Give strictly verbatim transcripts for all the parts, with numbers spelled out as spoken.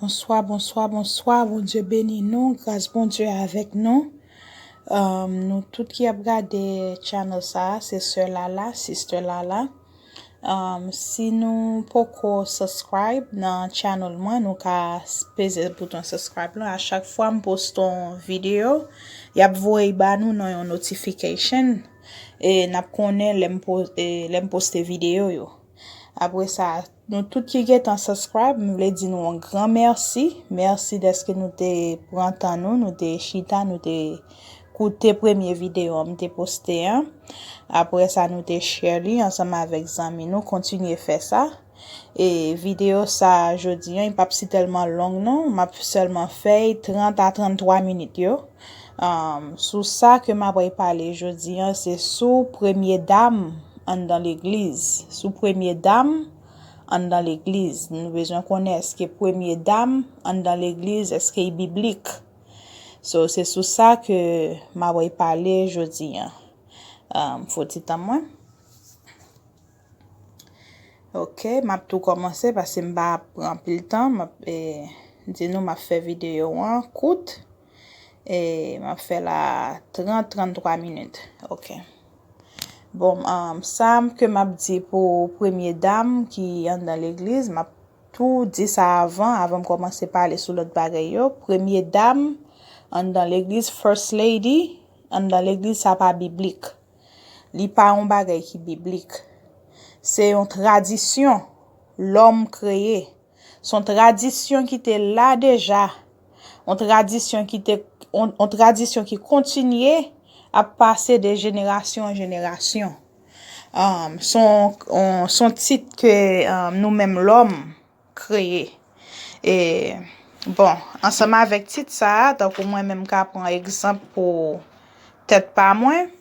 Bonswa, bonswa, bonswa. Bondye beni nou. Gras Bondye avèk nou. Um, nou tout ki ap gade channel sa, se Sè Lala, Sister Lala. Um, si nou poko subscribe nan channel mwen, nou ka s- peze bouton subscribe la. A chak fwa m poste yon videyo, y ap voye ba nou nan yon notification. E n ap konnen lè m po- e lè m poste videyo yo. Apre sa, nou tout ki gentan subscribe, m vle di nou yon gran mèsi. Mèsi dèske nou te pran tan nou, nou te chita, nou te koute premye videyo m te poste an. Apre sa, nou te share li ansanm avèk zanmi nou. Kontinye fè sa. E videyo sa jodi an, li p ap si tèlman long non. M ap sèlman fè trant a tranntwa minit yo. Um, sou sa ke m ap pale jodi an, se sou premye dam anndan legliz. Sou premye dam anndan legliz. Nou bezwen konnen èske premye dam anndan legliz, èske li biblik? So, se sou sa ke m ap pale jodi an. Um, fò ti tan mwen. Ok, m ap tou kòmanse paske m pa pran anpil tan. M ap eh, di nou m ap fè videyo an kout. E m ap fè la trant, tranntwa minit. Ok. Bon, um, sa ke m ap di pou premye dam ki anndan legliz, m ap tou di sa avan, avan m kòmanse pale sou lòt bagay yo. Premye dam anndan legliz, First Lady, anndan legliz, sa pa biblik. Li pa yon bagay ki biblik. Se yon tradisyon lòm kreye. Se yon tradisyon ki te la deja. Yon tradisyon ki te yon, yon tradisyon ki kontinye ap pase de jenerasyon an jenerasyon. Um, se yon, yon, se yon tit ke um, nou menm lòm kreye. E bon, ansanm avèk tit sa a, tankou mwen menm ka pran egzanp pou tèt pa mwen,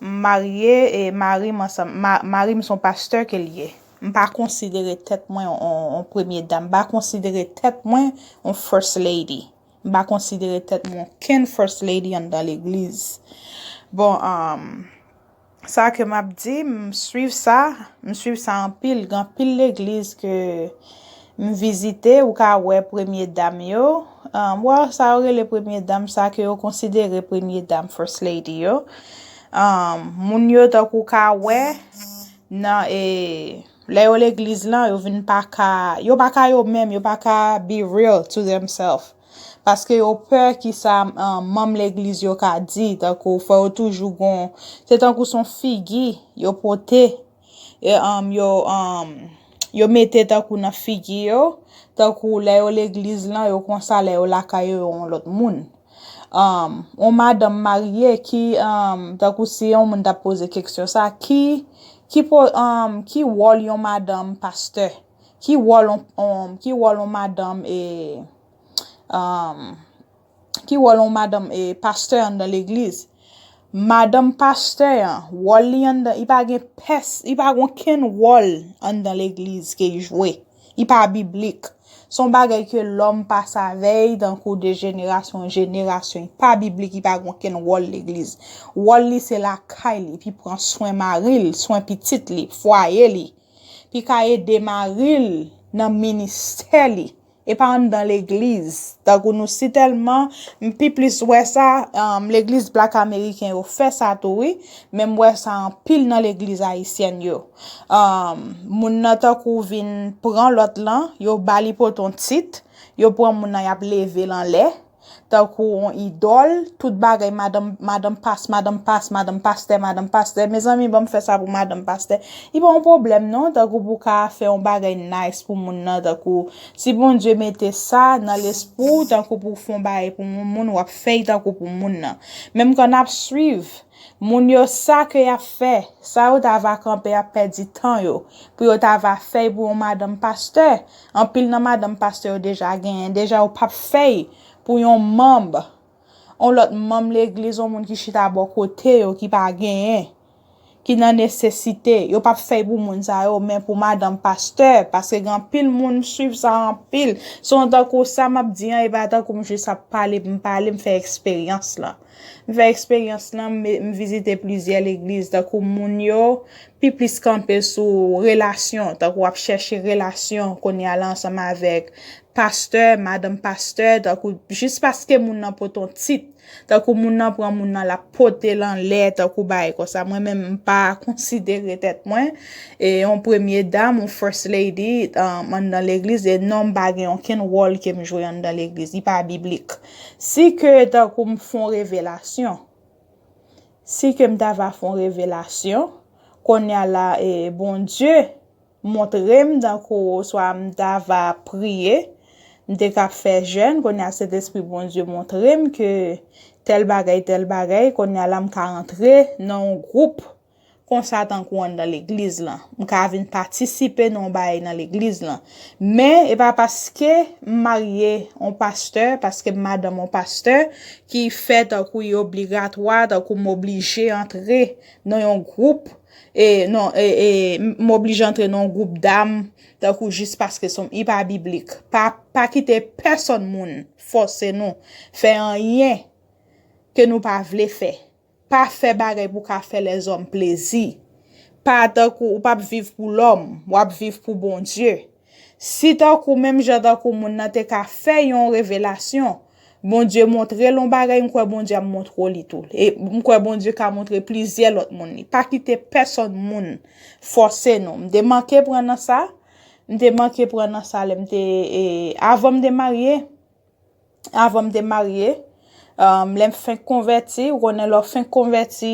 m marye e mari m ansanm, ma- mari m se yon pastè ke l ye. M pa konsidere tèt mwen yon, yon premye dam, m pa konsidere tèt mwen yon first lady. M pa konsidere tèt mwen okenn first lady anndan legliz. Bon, um, sa ke m ap di, m swiv sa, m swiv sa anpil. Gen anpil legliz ke m vizite, ou ka wè premye dam yo. Um, wè sa yo rele premye dam, sa ke yo konsidere premye dam, first lady yo. Um, moun yo tankou ka wè nan e lè yo legliz lan, yo vin pa ka, yo pa ka yo menm, yo pa ka be real to themselves. Paske yo pè ki sa um, manm legliz yo ka di, tankou fò yo toujou gon, se tankou se yon figi yo pote, e, um, yo, um, yo mete tankou nan figi yo, tankou lè yo legliz lan, yo konsa, lè yo lakay yo, yo yon lòt moun. Um, yon madanm marye ki, um, tankou si yon moun t ap poze keksyon sa, ki, ki, po, um, ki wòl yon madanm pastè? Ki wòl yon, um, ki wòl yon madanm e, um, ki wòl yon madanm e pastè anndan legliz? Madanm pastè an, wòl li anndan, li pa gen pès, li pa gen okenn wòl anndan legliz ke li jwe. Li pa biblik. Se yon bagay ke lòm pase avè l, tankou de jenerasyon an jenerasyon. Li pa biblik, li pa gen okenn wòl legliz. Wòl li se lakay li, epi pran swen mari l, swen pitit li, fwaye li. Epi ka ede mari l nan ministè li. E pa anndan legliz. Tankou nou si tèlman, m pi plis wè sa, um, legliz blak ameriken yo fè sa tou, wi. Men m wè sa anpil nan legliz ayisyèn yo. Um, moun nan tankou vin pran lòt lan, yo ba li pote yon tit, yo pran moun nan, y ap leve l anlè. Tankou yon idòl, tout bagay madanm, madanm pas, madanm pas, madanm pastè, madanm pastè. Mezanmi, ban m fè sa pou madanm pastè. Li pa yon pwoblèm non, tankou pou w ka fè yon bagay nice pou moun nan, tankou si Bondye mete sa nan lespri w, tankou pou w fè yon bagay pou yon moun, w ap fè l tankou pou moun nan. Menm kan n ap swiv, moun yo sa ke y ap fè, sa yo ta va kanpe ap pèdi tan yo, pou yo ta va fè l pou yon madanm pastè. Anpil nan madanm pastè yo deja genyen, deja yo p ap fè l pou yon manm, yon lòt manm legliz, yon moun ki chita bò kote yo, ki pa genyen, ki nan nesesite. Yo p ap fè l pou moun sa yo, men pou madanm pastè, paske gen anpil moun m swiv sa anpil. Se yon tankou sa m ap di an, e pa tankou m jis ap pale, m pale, m fè eksperyans lan. M fè eksperyans lan, m, m vizite plizyè legliz, tankou moun yo pi plis kanpe sou relasyon, tankou w ap chèche relasyon kounye a la ansanm avèk pastè, madanm pastè, tankou jis paske moun nan pote yon tit, tankou moun nan pran moun nan l ap pote l anlè, tankou bagay konsa. Mwen menm, m pa konsidere tèt mwen e yon premye dam, yon first lady, um, anndan legliz, e non, m pa gen okenn wòl ke m jwe anndan legliz. Li pa biblik. Si ke tankou m fè yon revelasyon, si ke m ta va fè yon revelasyon, kounye a la, e, Bondye montre m, tankou oswa m ta va priye, m te ka fè jèn, kounye a Sentespri Bondye montre m ke tèl bagay, tèl bagay, kounye a la m ka antre nan yon gwoup konsa tankou anndan legliz lan. M ka vin patisipe nan yon bagay nan legliz lan. Men, e pa paske m marye yon pastè, paske m madanm yon pastè, ki fè tankou li obligatwa, tankou m oblije antre nan yon gwoup, e, non, e, e, m oblije antre nan yon gwoup dam, tankou jis paske se yon, li pa biblik. Pa, pa kite pèsonn moun fòse nou fè anyen ke nou pa vle fè. Pa fè bagay pou ka fè lèzòm plezi. Pa tankou ou p ap viv pou lòm, w ap viv pou Bondye. Si tankou, menm jan tankou moun nan te ka fè yon revelasyon, Bondye montre l yon bagay, m kwè Bondye ap montre w li tou. E m kwè Bondye ka montre plizyè lòt moun li. Pa kite pèsonn moun fòse nou. M te manke pran nan sa. M te manke pran nan sa lè m te, e, avan m te marye. Avan m te marye, um, lè m fenk konvèti, ou konnen lè w fenk konvèti,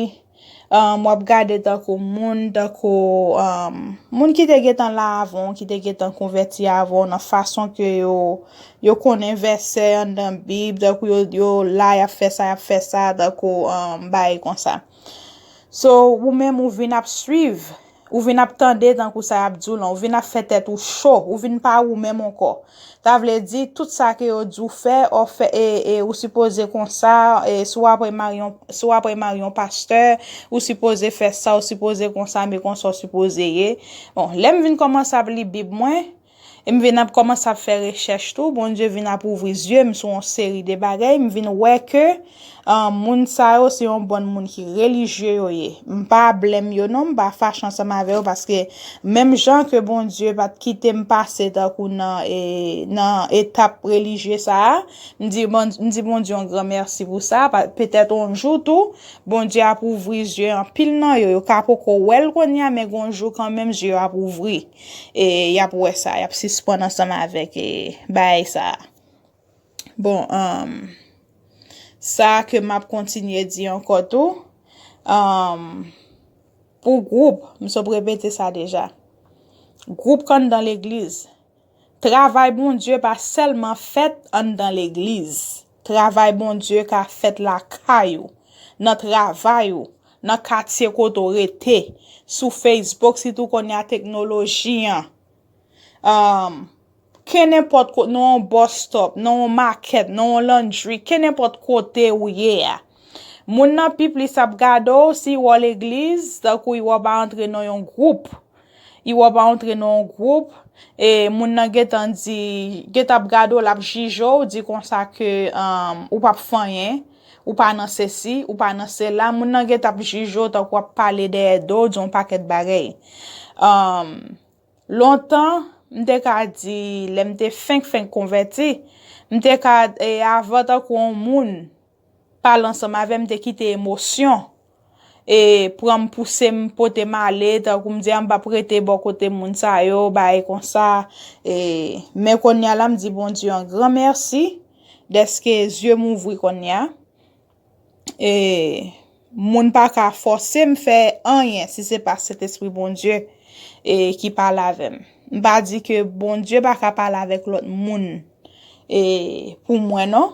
um, w ap gade tankou moun, tankou, um, moun ki te gentan la avan w, ki te gentan konvèti avan w, nan fason ke yo, yo konnen vèsè anndan Bib, tankou yo, yo la, y ap fè sa, y ap fè sa, tankou, um, bagay konsa. So, ou menm ou vin ap swiv, ou vin ap tande tankou sa y ap di w lan, ou vin ap fè tèt ou cho, ou vin pa ou menm ankò. Sa vle di, tout sa ke yo di w fè, ou fè, e, e, ou sipoze konsa, e, si w apre mari yon, si w apre mari yon pastè, ou sipoze fè sa, ou sipoze konsa, men konsa w sipoze ye. Bon, lè m vin kòmanse ap li Bib mwen, e m vin ap kòmanse ap fè rechèch tou, Bondye vin ap ouvri zye m sou yon seri de bagay, m vin wè ke, ah, moun sa yo se yon bann moun ki relijye yo ye. M pa blenm yo non, m pa fache ansanm avè yo, paske menm jan ke Bondye pa t kite m pase tankou nan, e, nan etap relijye sa a, m di, Bon- m di Bondye yon gran mèsi pou sa, pa- petèt yon jou tou, Bondye ap ouvri zye anpil nan yo, yo ka poko wè l kounye a, men gon jou kanmenm zye yo ap ouvri. E y ap wè sa, y ap sispann ansanm avèk, e, bagay sa a. Bon, um, sa ke m ap kontinye di ankò tou, um, pou gwoup, m sot repete sa deja. Gwoup k anndan legliz. Travay Bondye pa sèlman fèt anndan legliz. Travay Bondye ka fèt lakay ou, nan travay ou, nan katye kote w rete, sou Facebook, sitou kounye a teknoloji an. Um, kenenpòt kote, nan yon bus stop, nan yon makèt, nan yon laundry, kenenpòt kote ou ye a. Moun nan pi plis ap gade w si w wè w legliz, tankou w wè w pa antre nan yon gwoup. W wè w pa antre nan yon gwoup, e moun nan gentan di, gentan ap gade w, l ap jije w, di konsa ke, um, ou p ap fè anyen, ou pa nan sesi, ou pa nan sela. Moun nan gentan ap jije w tankou w ap pale dèyè do w, di yon pakèt bagay. Um, Lontan, m te ka di, lè m te fenk, fenk konvèti, m te ka, e, avan tankou yon moun pale ansanm avè m, m te kite emosyon, e, pran m, pouse m, pote m ale, tankou m di, a, m p ap rete bò kote moun sa yo, bagay konsa. E, men kounye a la, m di Bondye yon gran mèsi dèske zye m ouvri kounye a. E, moun pa ka fòse m fè anyen si se pa Sentespri Bondye, e, ki pale avè m. M pa di ke Bondye pa ka pale avèk lòt moun, e, pou mwen, non.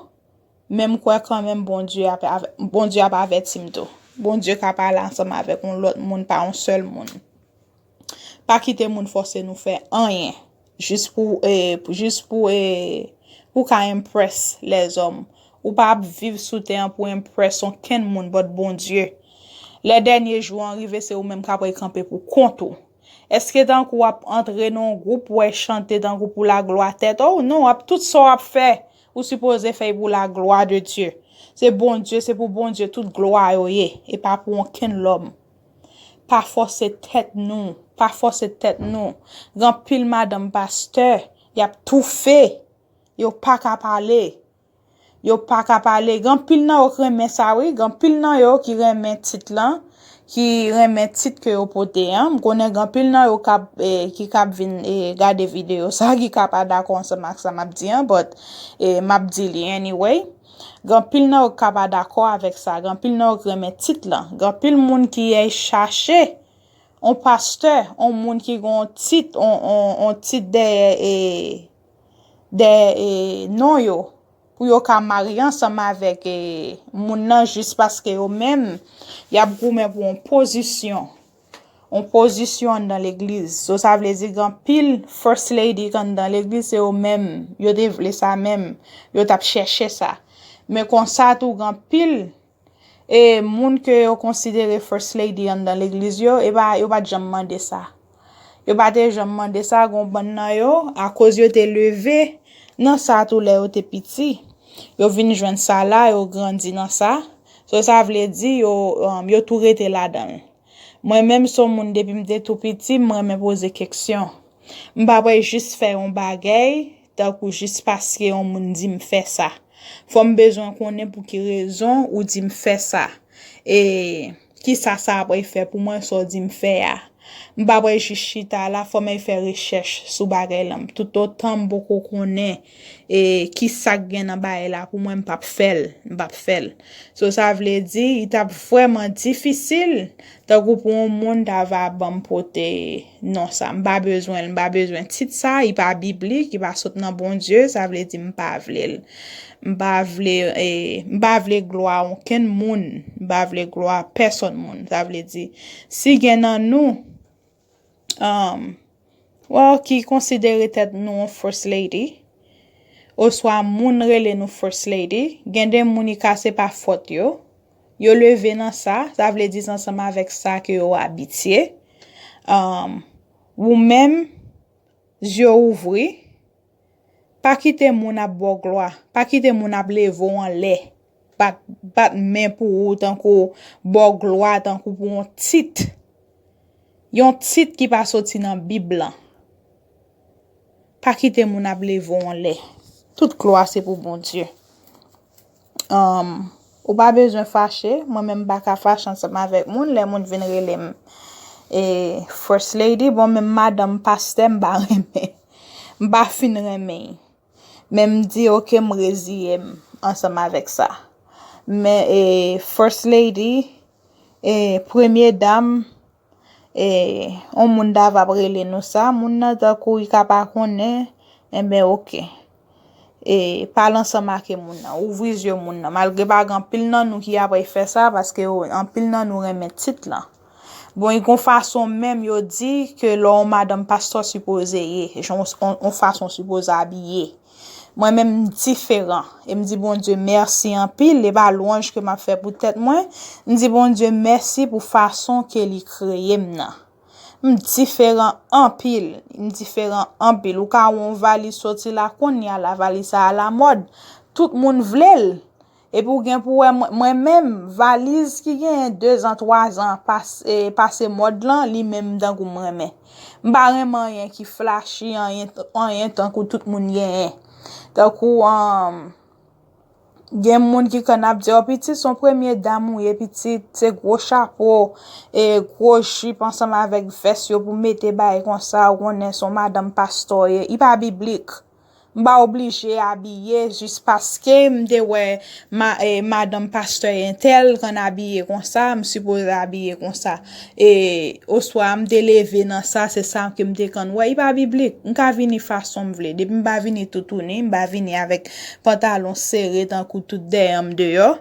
Men m kwè kanmenm Bondye ap, avè- Bondye ap avèti m tou. Bondye ka pale ansanm avèk yon lòt moun, pa yon sèl moun. Pa kite moun fòse nou fè anyen. Jis pou, e, pou- jis pou, e, pou ka impress lèzòm. Ou pa ap viv sou tè an pou impress okenn moun but Bondye. Lè dènye jou an rive, se ou menm k ap kanpe pou kont ou. Èske tankou w ap antre nan yon gwoup, w ap chante tankou pou laglwa tèt ou? Non, w ap tout sa w ap fè, ou sipoze fè l pou laglwa de Dye. Se Bondye, se pou Bondye tout glwa yo ye, e pa pou okenn lòm. Pa fòse tèt nou, pa fòse tèt nou. Gen anpil madanm pastè, y ap toufe. yo pa ka pale. Yo pa ka pale. Gen anpil nan yo k renmen sa, wi. Gen anpil nan yo ki renmen tit lan, ki renmen tit ke yo pote an. M konnen gen anpil nan yo k ap, eh, ki k ap vin, eh, gade videyo sa, ki ka pa dakò ansanm ak sa m ap di an, but, eh, m ap di li anyway. Gen anpil nan yo k ka pa dakò avèk sa. Gen anpil nan yo k renmen tit lan. Gen anpil moun ki ay chache on pastè, on moun ki gen on tit, on, on, on tit dèyè, eh, dèyè, eh, non yo, pou yo ka marye ansanm avèk, eh, moun nan jis paske yo menm, y ap goumen pou on pozisyon. On pozisyon anndan legliz. So, sa vle di gen anpil first lady k anndan legliz, se yo menm, yo te vle sa menm, yo t ap chèche sa. Men konsa tou, gen anpil e moun ke yo konsidere first lady anndan legliz yo, e pa, yo pa t janm mande sa. Yo pa te janm mande sa, gon bann nan yo, akoz yo te leve nan sa tou lè yo te piti. Yo vin jwenn sa la, yo grandi nan sa. So, sa vle di, yo, um, yo tou rete ladan l. Mwen menm, se yon moun, depi m te tou piti, m renmen poze keksyon. M pa prè jis fè yon bagay, tankou jis paske yon moun di m fè sa. Fò m bezwen konnen pou ki rezon ou di m fè sa. E kisa sa ap fè pou mwen, sa w di m fè a. M pa prè jis chita la, fò m al fè rechèch sou bagay lan. Toutotan m poko konnen, e kisa k gen nan bagay la pou mwen, m p ap fè l, m p ap fè l. So, sa vle di, li t ap vrèman difisil, tankou pou yon moun ta va ban m pote non sa. M pa bezwen l, m pa bezwen tit sa, li pa biblik, li pa sot nan Bondye, sa vle di m pa vle l. M pa vle, e, m pa vle glwa okenn moun, m pa vle glwa pèsòn moun. Sa vle di, si gen nan nou, um, well, ki konsidere tèt nou yon first lady, oswa moun rele nou first lady, gen de moun ki ka se pa fòt yo, yo leve nan sa, sa vle di se ansanm avèk sa ke yo abitye. Um, ou menm, zye w ouvri, pa kite moun ap ba w glwa, pa kite moun ap leve w anlè, bat, bat men pou ou tankou ba w glwa, tankou pou yon tit. Yon tit ki pa soti nan Bib lan. Pa kite moun ap leve w anlè. Tout glwa se pou Bondye. Um, ou pa bezwen fache, mwen menm m pa ka fache ansanm avèk moun, lè moun vin rele m, e, first lady, bon, menm madanm pastè, m pa renmen. M pa fin renmen. Men m di, oke, m reziye m ansanm avèk sa. Men, e, first lady, e, premye dam, e, on moun ta va ap rele nou sa, moun nan tankou li ka pa konnen, enben, oke. E, pale ansanm ak moun nan, ouvri zye moun nan. Malgre pa gen anpil nan nou ki ap fè sa, paske yo, anpil nan nou renmen tit lan. Bon, e gon fason menm yo di ke lè yon madanm pastè sipoze ye, jan on, on, on fason sipoze abiye. Mwen menm, m diferan. E m di Bondye mèsi anpil. E pa lwanj ke m ap fè pou tèt mwen. M di Bondye mèsi pou fason ke li kreye m nan. M diferan anpil. M diferan anpil. Ou ka wè yon valiz soti la kounye a la, valiz sa alamòd. Tout moun vle l. Epi w gen pou wè mwen, mwen menm, valiz ki genyen dezan, twazan pas-, e, pase mòd lan, li menm tankou m renmen. M pa renmen anyen ki flashy, anyen, anyen tankou tout moun genyen. Tankou, um, gen moun ki konn ap di, "Ò, pitit, se yon premye dam ou ye, pitit, se gwo chapo, e gwo jip ansanm avèk vès yo pou mete bay konsa, ou konnen se yon madanm pastè w ye." Li pa biblik. M pa oblije abiye jis paske m te wè ma-, e, madanm pastè entèl konn abiye konsa, m sipoze abiye konsa. E, oswa m te leve nan sa, se sa ke m te konn wè. Li pa biblik. M ka vini fason m vle. Depi m pa vini toutouni, m pa vini avèk pantalon sere tankou tout dèyè m deyò.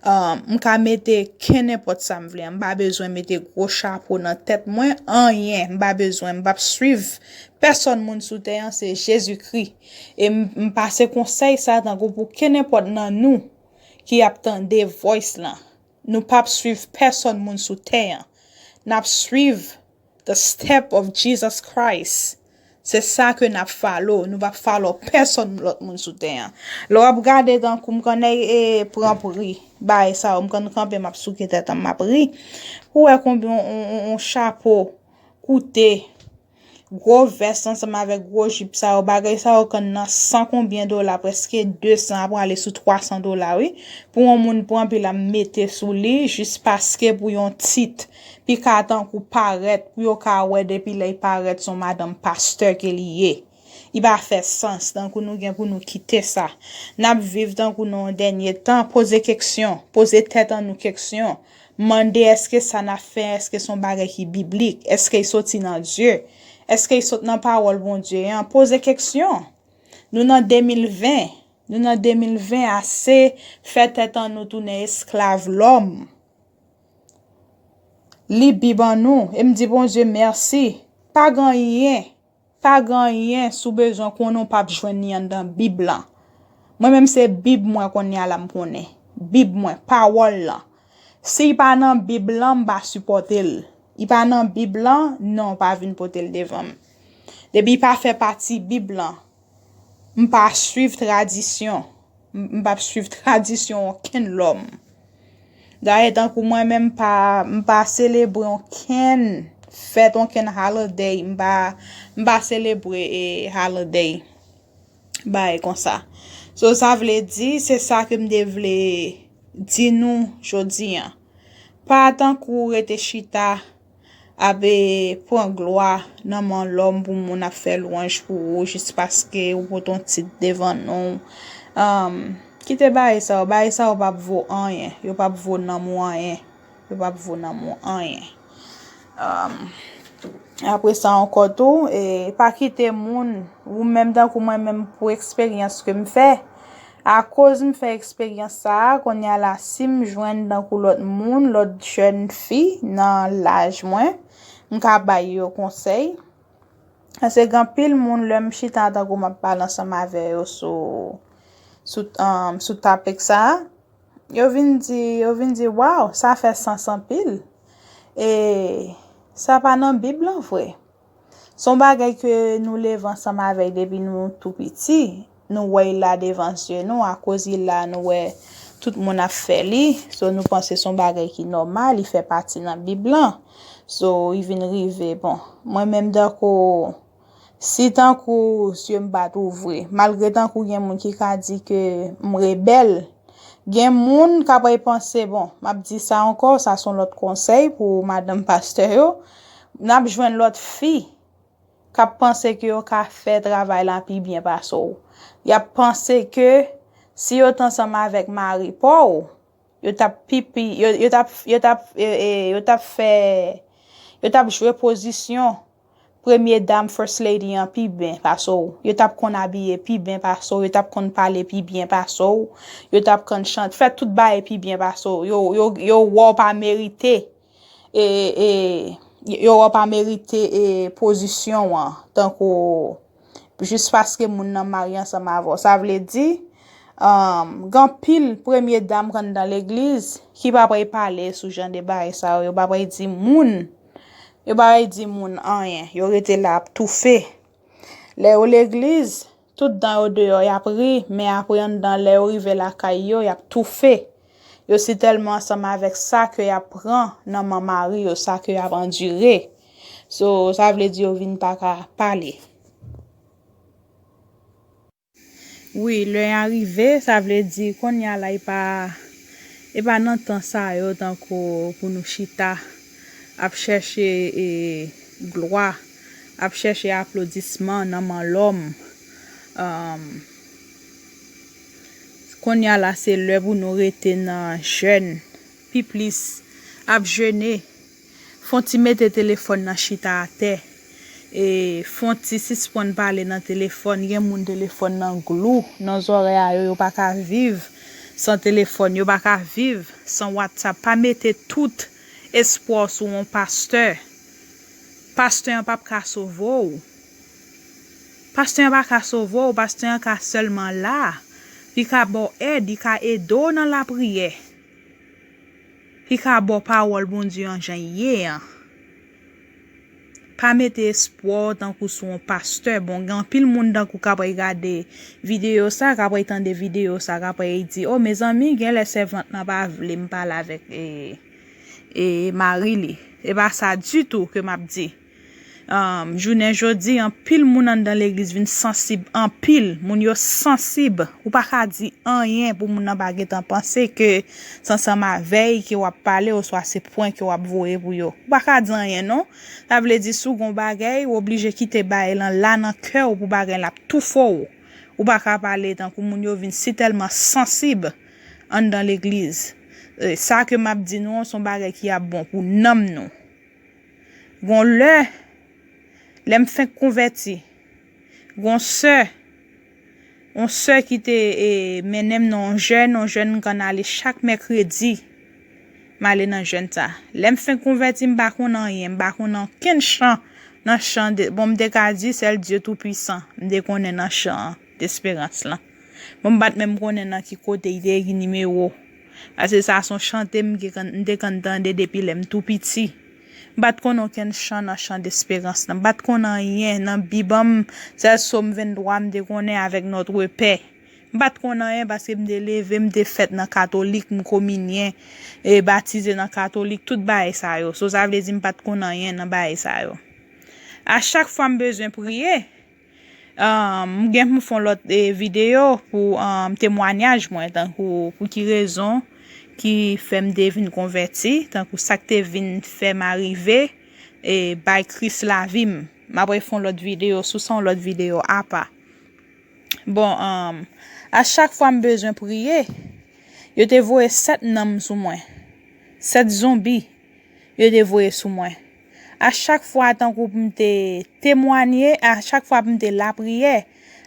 Ah, m ka mete kenenpòt sa m vle. M pa bezwen mete gwo chapo nan tèt mwen, anyen. M pa bezwen, m p ap swiv pèsòn moun sou tè an, se Jezikri. E m, m pase konsèy sa tankou pou kenenpòt nan nou ki ap tande voice lan. Nou p ap swiv pèsòn moun sou tè an. N ap swiv the step of Jesus Christ. Se sa ke n ap follow. Nou p ap follow pèsòn lòt moun sou tè an. Lè w ap gade tankou m konn e, e pran pri, bagay sa yo, m konn kanpe, m ap souke tèt an, m ap ri. Ou wè konbyen on, on, on, on chapo koute Gwo vès ansanm avèk gwo jip sa yo, bagay sa yo konn nan san konbyen dola, prèske de san a prale sou twa san dola, wi. Pou yon moun pran pil ap mete sou li, jis paske pou yon tit, pi ka tankou parèt, pou yo ka wè depi lè l parèt se yon madanm pastè ke li ye. Li pa fè sans, tankou nou gen pou nou kite sa. N ap viv tankou nan yon dènye tan, poze keksyon, poze tèt an nou keksyon. Mande èske sa n ap fè, èske se yon bagay ki biblik, èske l soti nan Dye, èske l sot nan pawòl Bondye an, poze keksyon. Nou nan de mil ven, nou nan de mil ven, ase fè tèt an nou tounen esklav lòm. Li Bib an nou, e m di Bondye mèsi. Pa gen anyen, pa gen anyen si w bezwen konnen w p ap jwenn li anndan Bib lan. Mwen menm se Bib mwen kounye a la m konnen. Bib mwen, pawòl lan. Si l pa nan Bib lan, m pa sipòte l. Li pa nan Bib lan, non, pa vin pote l devan m. Depi l pa fè pati Bib lan, m pa swiv tradisyon. M m p ap swiv tradisyon okenn lòm. Dayè, tankou mwen menm, m pa, m pa selebre okenn fèt, okenn holiday. M pa, m pa selebre e holiday. Bagay konsa. So, sa vle di, se sa ke m te vle di nou jodi an. Pa tankou rete chita ap e, pran glwa nan men lòm pou moun ap fè lwanj pou ou jis paske ou pote yon tit devan non w. Kite bagay sa yo. Bagay sa yo p ap vo anyen. Yo p ap vo nanm ou anyen. Yo p ap vo nanm ou anyen. Apre sa ankò tou, e, pa kite moun, ou menm tankou mwen menm pou eksperyans ke m fè, akoz m fè eksperyans sa a, kounye a la, si m jwenn tankou lòt moun, lòt jèn fi nan laj mwen, m ka bay yo konsèy. Paske gen anpil moun, lè m chita tankou m ap pale ansanm avè yo sou, sou, um, sou topic sa a, yo vin di, yo vin di, waw, sa fè sans anpil. E sa pa nan Bib lan vre. Se yon bagay ke nou leve ansanm avè l depi nou tou piti. Nou wè l la devan zye nou, akoz l la, nou wè tout moun ap fè li. So, nou panse se yon bagay ki nòmal, li fè pati nan Bib lan. So, li vin rive, bon, mwen menm tankou, si tankou zye m pa t ouvri, malgre tankou gen moun ki ka di ke m rebèl, gen moun k ap panse, bon, m ap di sa ankò, sa se yon lòt konsèy pou madanm pastè yo, n ap jwenn lòt fi k ap panse ke yo ka fè travay la pi byen pase w. Y ap panse ke si yo t ansanm avèk mari pa w, yo t ap pi, pi, yo, yo t ap, yo t ap, e, e, yo t ap fè, yo t ap jwe pozisyon premye dam, first lady an pi byen pase w. Yo t ap konn abiye pi byen pase w, yo t ap konn pale pi byen pase w, yo t ap konn chante, fè tout bagay pi byen pase w. Yo, yo, yo wè w pa merite e, e, yo wè w pa merite e pozisyon an, tankou jis paske moun nan marye ansanm avè w. Sa vle di, um, gen anpil premye dam k anndan legliz ki pa pral pale sou jan de bagay sa yo, yo pa pral di moun, yo pa pral di moun anyen, yo rete la ap toufe. Lè yo legliz, tout dan yo deyò, y ap ri, men apre anndan, lè yo rive lakay yo, y ap toufe. Yo si tèlman ansanm avèk sa ke y ap pran nan men mari yo, sa ke y ap andire. So, sa vle di yo vin pa ka pale. Wi, lè a rive, sa vle di kounye a la, e pa, e pa nan tan sa yo, tankou pou nou chita ap chèche, e, glwa, ap chèche aplodisman nan men lòm. Um, kounye a la, se lè pou nou rete nan jèn, pi plis, ap jene. Fon ti mete telefòn nan chita atè. E fon ti sispann pale nan telefòn. Gen moun telefòn nan glou nan zòrèy a yo, yo pa ka viv san telefòn, yo pa ka viv san WhatsApp. Pa mete tout espwa w sou yon pastè. Pastè an p ap ka sove w. Pastè an pa ka sove w, pastè an ka sèlman la. Li ka ba w èd, li ka ede w nan lapriyè. Li ka ba w pawòl Bondye an jan l ye an. Pa mete espwa w tankou sou yon pastè. Bon, gen anpil moun tankou k ap gade videyo sa, k ap tande videyo sa, k ap di, o, mezanmi, genlè sèvant lan pa vle m pale avèk, e, e mari li. E pa sa ditou ke m ap di. Um, jounen jodi, anpil moun anndan legliz vin sansib, anpil moun yo sansib. Ou pa ka di anyen pou moun nan pa gentan panse ke se ansanm avè y ke w ap pale oswa se pwen ke w ap voye pou yo. Ou pa ka di anyen non. Sa vle di si w gen yon bagay, ou oblije kite bagay lan la nan kè w pou bagay la ap toufe w. Ou pa ka pale tankou moun yo vin sitèlman sansib anndan legliz. E, sa ke m ap di nou an, se yon bagay ki ap bon pou nanm nou. Gon lè, lè m fenk konvèti, gon sè, yon sè ki te e, mennen m nan yon jèn, yon jèn m konn ale chak mèkredi, m ale nan jèn sa. Lè m fenk konvèti, m pa konn anyen, m pa konn okenn chan nan chan de, bon, m te ka di sèl Dye Toupisan, m te konnen nan chan desperans lan. Bon, m pa t menm konnen nan ki kote l te, ki nimewo. Paske sa se yon chante m te konn, m te konn tande depi lè m tou piti. M pa t konn okenn chan nan chan desperans lan. M pa t konn anyen nan Bib an, m, sèl Sòm venntwa m te konnen avèk Notre Père. M pa t konn anyen paske m te leve, m te fèt nan katolik, m kominyen, e batize nan katolik, tout bagay sa yo. So, sa vle di m pa t konn anyen nan bagay sa yo. A chak fwa m bezwen priye, um, m gen pou m fè yon lòt e, videyo pou um, temwanyaj mwen, tankou pou ki rezon ki fè m te vin konvèti, tankou sa k te vin fè m arive e bay Kris lavi m. M ap refè yon lòt videyo sou sa, yon lòt videyo apa. Bon, um, a chak fwa m bezwen priye, yo te voye sèt nanm sou mwen. Sèt zonbi yo te voye sou mwen. A chak fwa, tankou pou m te temwanye, a chak fwa pou m te lapriyè,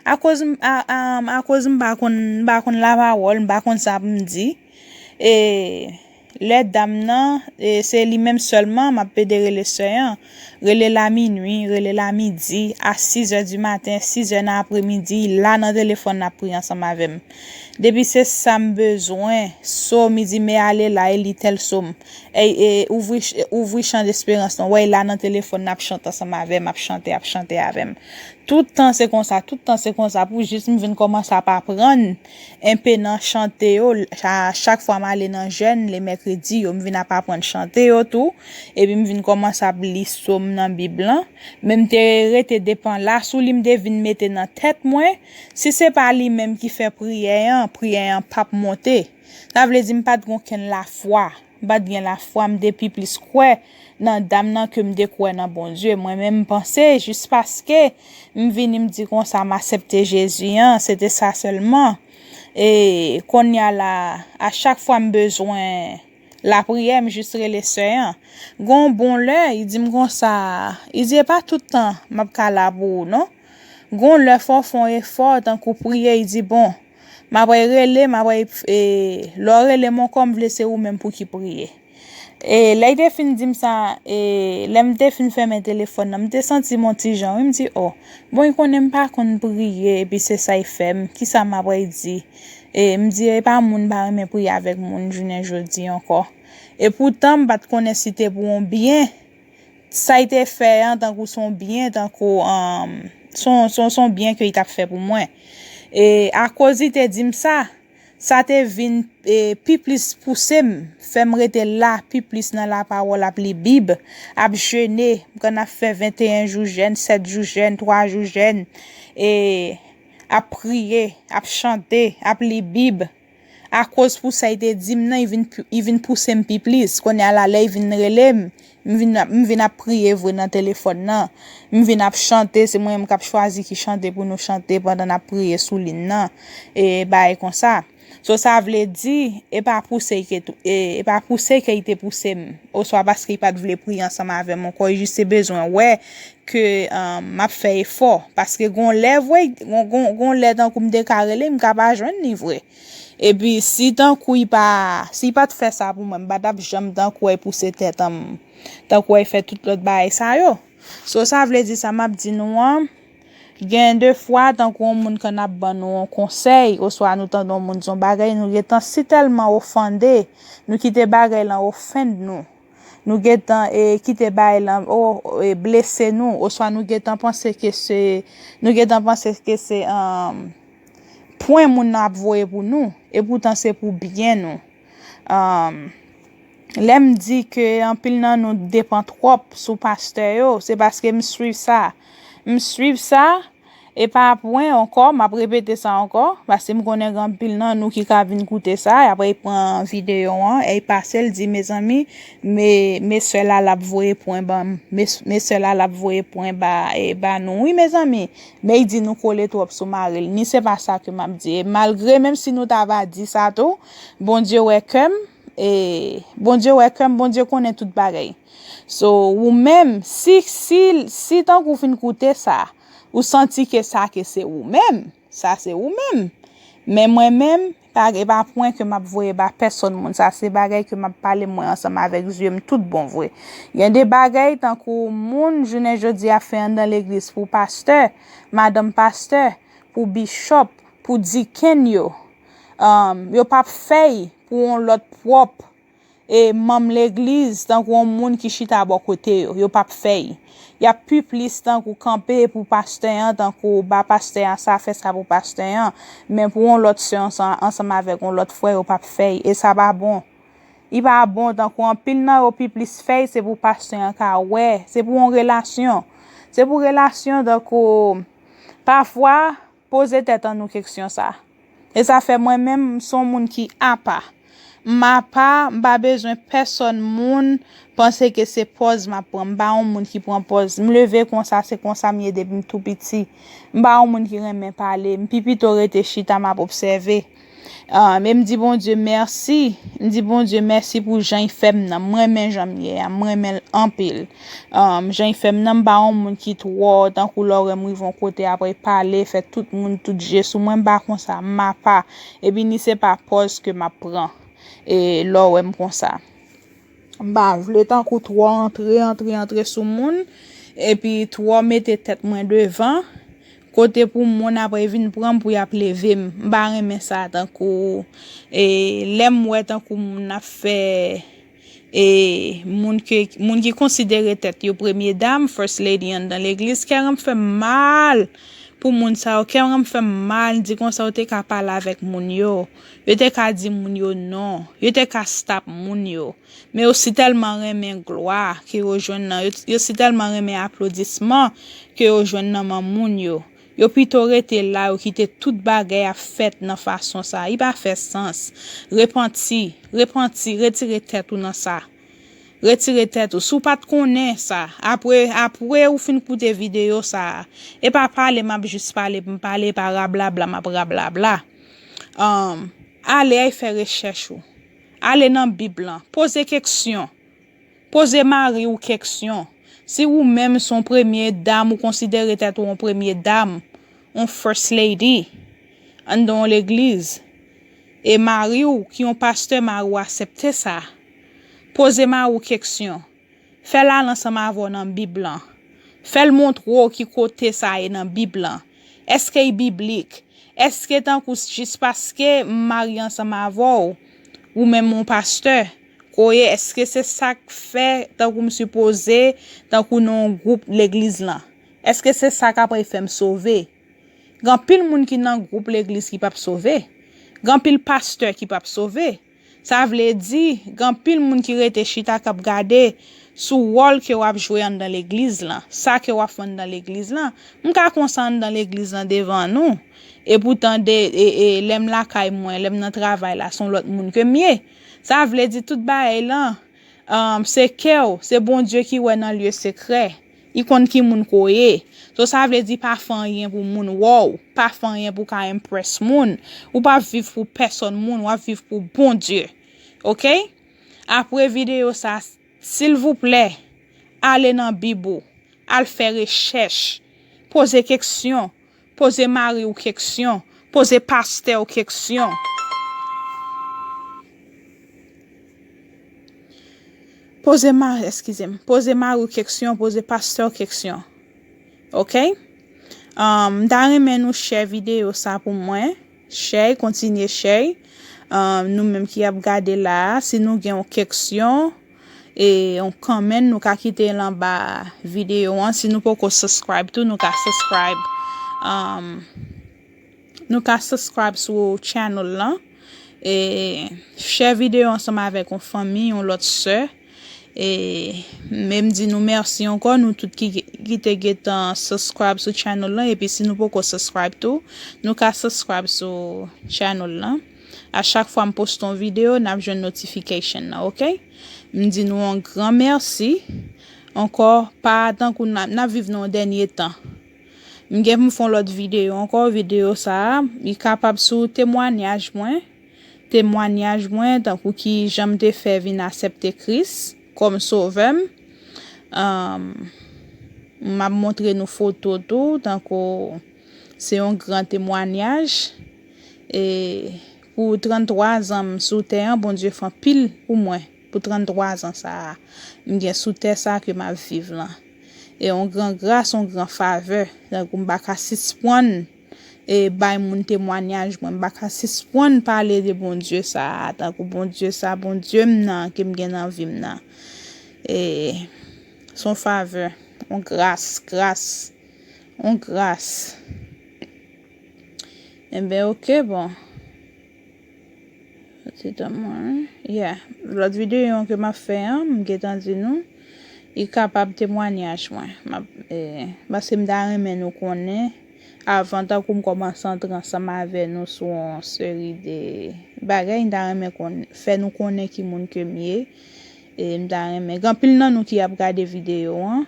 akoz m, a, a, akoz m pa konn, m pa konn lapawòl, m pa konn sa pou m di. E lè dam nan, e se li menm sèlman, m ap pede rele sè an. Rele l a minwi, rele l a midi, a sizè di maten, sizè nan apremidi, la nan telefòn nan ap priye ansanm avè m. Depi se sa m bezwen, so m di, "Men ale la e li tèl sòm." E, e ouvri, ouvri chan desperans lan. Wè, la nan telefòn nan ap chante ansanm avè m, ap chante, ap chante avè m. Tout tan se konsa, tout tan se konsa, pou jis m vin kòmanse ap aprann enpe nan chante yo. A chak fwa m ale nan jèn, le mèkredi yo, m vin ap aprann chante yo tou. Epi m vin kòmanse ap li sòm nan Bib lan. Men m te rete depan la sou li, m te vin mete nan tèt mwen, si se pa li menm ki fè priyè an, priyè an p ap monte. Sa vle di m pa t gen okenn lafwa. M pa t gen lafwa, m te pi plis kwè nan dam nan ke m te kwè nan Bondye. Mwen menm, m panse, jis paske m vini, m di konsa, m aksepte Jezi an, se te sa sèlman. E kounye a la, a chak fwa m bezwen lapriyè, m jis rele sè an. Gon bon lè, li di m konsa, li di, "E pa tout tan m ap ka la pou ou, non." Gon lè fò w fè yon efò, tankou priye, li di, "Bon, m ap rele, m ap, e, lè w rele m ankò, m vle se ou menm pou ki priye." E lè l te fin di m sa, e lè m te fin fèmen telefòn nan, m te santi m yon ti jan, wi, m di, "O, bon, li konnen m pa konn priye, epi se sa l fè m, kisa m ap di?" E m di, "E pa moun pa renmen priye avèk moun jounen jodi ankò." E poutan, m pa t konnen si te pou yon byen, sa l te fè an, tankou se yon byen, tankou, um, se yon, se yon, se yon byen ke l t ap fè pou mwen. E akoz li te di m sa, sa te vin, e, pi plis pouse m, fè m rete la pi plis nan lapawòl, ap li Bib, ap jene, m konn ap fè venteyen jou jèn, sèt jou jèn, twa jou jèn, e ap priye, ap chante, ap li Bib. Akoz pou sa l te di m nan, li vin, li vin pouse m pi plis. Kounye a la, lè l vin rele m, m vin, m vin ap priye vre nan telefòn nan. M vin ap chante, se mwen menm k ap chwazi ki chante pou nou chante pandan n ap priye sou liy nan. E bagay konsa. So, sa vle di, e pa pouse ke tou, e, e pa pouse ke li te pouse m, oswa paske li pa t vle priye ansanm avè m ankò, li jis te bezwen wè ke, um, m ap fè efò. Paske gon lè, vre, gon, gon, gon lè tankou m te ka rele, m ka pa jwenn li vre. Epi, si tankou li pa, si li pa t fè sa pou mwen, m pa t ap janm tankou wè pouse tèt an m, tankou wè fè tout lòt bagay sa yo. So, sa vle di sa m ap di nou an, gen de fwa, tankou yon moun konn ap ban nou yon konsèy, oswa nou tande yon moun di yon bagay, nou gentan sitèlman ofande, nou kite bagay lan ofend nou. Nou gentan, e, kite bagay lan, o, e, blese nou, oswa nou gentan panse ke se, nou gentan panse ke se, um, pwen moun nan ap voye pou nou, e poutan se pou byen nou. Um, Lè m di ke anpil nan nou depann twòp sou pastè yo, se paske m swiv sa. M swiv sa, e pa pwen ankò, m ap repete sa ankò, paske m konnen gen anpil nan nou ki ka vin koute sa, y ap pran videyo an, e pase l di, mezanmi, me, me sè la l ap voye pwen ban m, me, me sè la l ap voye pwen ba, e ba nou. Wi, mezanmi, men l di nou kole twòp sou mari l. Ni se pa sa ke m ap di. E malgre, menm si nou ta va di sa tou, Bondye wè kè m, e Bondye wè kè m, Bondye konnen tout bagay. So, ou menm, si, si, si tankou w fin koute sa, ou santi ke sa ke se ou menm, sa se ou menm. Men mwen menm, pa, e pa pwen ke m ap voye ba pèsonn moun. Sa se bagay ke m ap pale mwen ansanm avèk zye m tout bon vre. Gen de bagay tankou moun jounen jodi a fè anndan legliz pou pastè, madanm pastè, pou bishop, pou dikenn yo. Um, yo p ap fè y pou yon lòt pwòp e manm legliz, tankou yon moun ki chita bò kote yo, yo p ap fè y. Y ap pi plis tankou kanpe pou pastè an, tankou ba pastè an sa, fè sa pou pastè an, men pou yon lòt sè ansan-, ansanm avèk yon lòt frè, yo p ap fè y, e sa pa bon. Li pa bon, tankou anpil nan yo pi plis fè y, se pou pastè an ka wè, se pou yon relasyon. Se pou relasyon, tankou, pafwa, poze tèt an nou keksyon sa. E sa fè mwen menm, m se yon moun ki apa. M apa, m pa bezwen pèsonn moun panse ke se pòz m ap pran. M pa yon moun ki pran pòz. M leve konsa, se konsa m ye depi m tou piti. M pa yon moun ki renmen pale. M pi pito rete chita, m ap obsève. Ah, men m di Bondye mèsi. M di Bondye mèsi pou jan l fè m nan. M renmen jan m ye a. M renmen l anpil. Um, jan l fè m nan, m pa yon moun ki twò, tankou lè w wè m rive yon kote, apre pale, fè tout moun, tout je sou mwen, m pa konsa, m apa. Epi ni se pa pòz ke m ap pran, e lè w wè m konsa. M pa vle tankou twò antre, antre, antre sou moun, epi twò mete tèt mwen devan, kote pou moun apre vin pran m pou y ap leve m. M pa renmen sa, tankou, e lè m wè tankou moun ap fè e moun ke, moun ki konsidere tèt yo premye dam, first lady anndan legliz, kè an fè m mal pou moun sa yo, kè an fè m mal, di konsa yo te ka pale avèk moun yo, yo te ka di moun yo non, yo te ka stop moun yo, men yo si tèlman renmen glwa ke yo jwenn nan, yo, yo si tèlman renmen aplodisman ke yo jwenn nan men moun yo. Yo pito rete la, yo kite tout bagay ap fèt nan fason sa. Li pa fè sans. Repanti, repanti, retire tèt ou nan sa. Retire tèt ou. Si w pa t konnen sa, apre, apre ou fin koute videyo sa, e pa pale m ap jis pale pou m pale, e pa rablabla m ap rablabla. Ahn, ale al fè rechèch ou. Ale nan Bib lan. Poze keksyon. Poze mari w keksyon. Si ou menm se yon premye dam, ou konsidere tèt ou yon premye dam, yon first lady, anndan yon legliz, e mari w ki yon pastè, mari w aksepte sa, poze mari w keksyon. Fè l al ansanm avè w nan Bib lan. Fè l montre w ki kote sa ye nan Bib lan. Èske l biblik? Èske tankou jis paske m marye ansanm avè w, ou menm yon pastè, kote, èske se sa k fè tankou m sipoze, tankou nan yon gwoup legliz lan? Èske se sa k ap fè m sove? Gen anpil moun ki nan gwoup legliz ki p ap sove. Gen anpil pastè ki p ap sove. Sa vle di, gen anpil moun ki rete chita k ap gade sou wòl ke w ap jwe anndan legliz lan, sa ke w ap fè anndan legliz lan. M ka konsa anndan legliz lan devan nou. Epoutan, de, e, e, lè m lakay mwen, lè m nan travay la, se yon lòt moun ke m ye. Sa vle di tout bagay lan, um, se kè w, se Bondye ki wè nan lye sekrè. Li konn ki moun ke w ye. So, sa vle di pa fè anyen pou moun wè w, pa fè anyen pou w ka impress moun. Ou p ap viv pou pèsòn moun, w ap viv pou Bondye. Oke? Apre videyo sa, silvouplè, ale nan Bib ou, al fè rechèch, poze keksyon, poze mari w keksyon, poze pastè w keksyon. Poze ma-, eskize m, poze mari w keksyon, poze pastè w keksyon. Oke? Um, m ta renmen nou share videyo sa pou mwen. Share, kontinye share. Um, nou menm ki ap gade la a, si nou gen yon keksyon, e yon comment, nou ka kite l anba videyo an. Si nou poko subscribe tou, nou ka subscribe. Um, nou ka subscribe sou channel lan. E share videyo ansanm avèk yon fanmi, yon lòt sè. E menm di nou mèsi ankò, nou tout ki, ki te gentan subscribe sou channel lan, epi si nou poko subscribe tou, nou ka subscribe sou channel lan. A chak fwa m poste yon videyo, n ap jwenn notification nan, ok? M di nou yon gran mèsi. Ankò, pa tankou n ap, n ap viv nan yon dènye tan. M gen pou m fè yon lòt videyo ankò, videyo sa a, li kapab sou temwanyaj mwen, temwanyaj mwen, tankou ki jan m te fè vin aksepte Kris kòm sovè m. Anm, m ap montre nou foto tou, tankou se yon gran temwanyaj. E pou tranntwa zan m sou tè an, Bondye fè anpil pou mwen. Pou tranntwa zan sa a, m gen sou tè sa a ke m ap viv lan. E yon gran gras, yon gran favè. Tankou m pa ka sispann e bay moun temwanyaj mwen. M pa ka sispann pale de Bondye sa a, tankou Bondye sa, Bondye m nan, ke m gen nan vi m nan. E se yon favè, yon gras, gras, yon gras. Enben, ok, bon. Ti tan mwen, yeah. Lòt videyo ke m ap fè an, m gentan di nou, li kapab temwanyaj mwen. M ap, eh, paske m ta renmen nou konnen, avan tankou m kòmanse antre ansanm avè nou sou yon seri de bagay, m ta renmen konn, fè nou konnen ki moun ke m ye. E m ta renmen, gen anpil nan nou ki ap gade videyo an,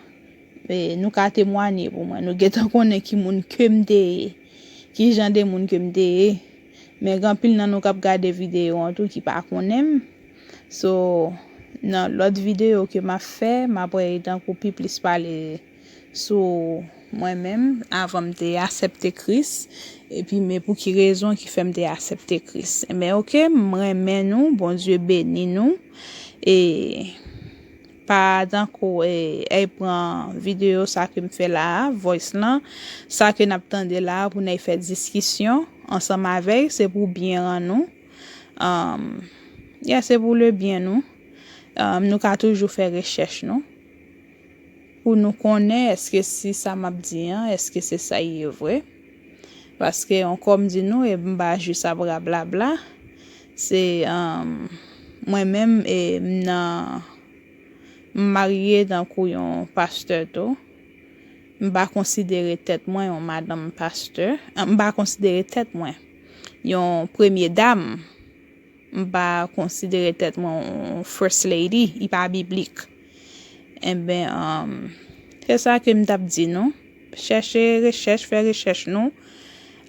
e nou ka temwanye pou mwen. Nou gentan konnen ki moun ke m te ye, ki jan de moun ke m te ye. Men gen anpil nan nou k ap gade videyo an tou ki pa konnen m. So, nan lòt videyo ke m ap fè, m ap wè tankou pi plis pale sou mwen menm, avan m te aksepte Kris, epi men pou ki rezon ki fè m te aksepte Kris. Enben, ok, m renmen nou, Bondye beni nou. E pa tankou, e, èy pran videyo sa ke m fè la a, voice lan, sa ke n ap tande la a pou n èy fè diskisyon ansanm avèk, se pou byen an nou. Um, yeah, se pou le byen nou. Um, nou ka toujou fè rechèch nou. Pou nou konnen èske si sa m ap di an, èske se sa ye vre. Paske ankò m di nou, e m pa jis ap rablabla. Se, um, mwen menm, e m nan, m marye tankou yon pastè tou. M pa konsidere tèt mwen yon madanm pastè. M pa konsidere tèt mwen yon premye dam. M pa konsidere tèt mwen yon first lady. Li pa biblik. Enben, um, se sa ke m t ap di nou. Chèche rechèch, fè rechèch nou.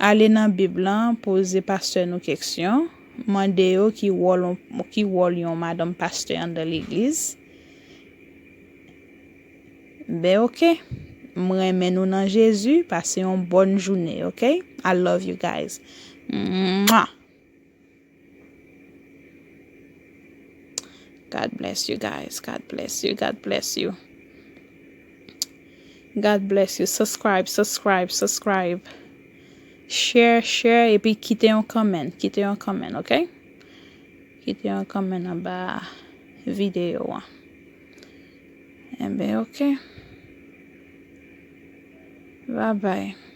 Ale nan Bib lan, poze pastè nou keksyon. Mande yo ki wòl, ki wòl yon madanm pastè anndan legliz. Ben, ok. M renmen nou nan Jezi. Pase yon bòn jounen, ok? I love you guys. Mwah! God bless you guys. God bless you. God bless you. God bless you. Subscribe, subscribe, subscribe. Share, share, epi kite yon comment. Kite yon comment, ok? Kite yon comment anba videyo an. Enben, ok. Bye bye.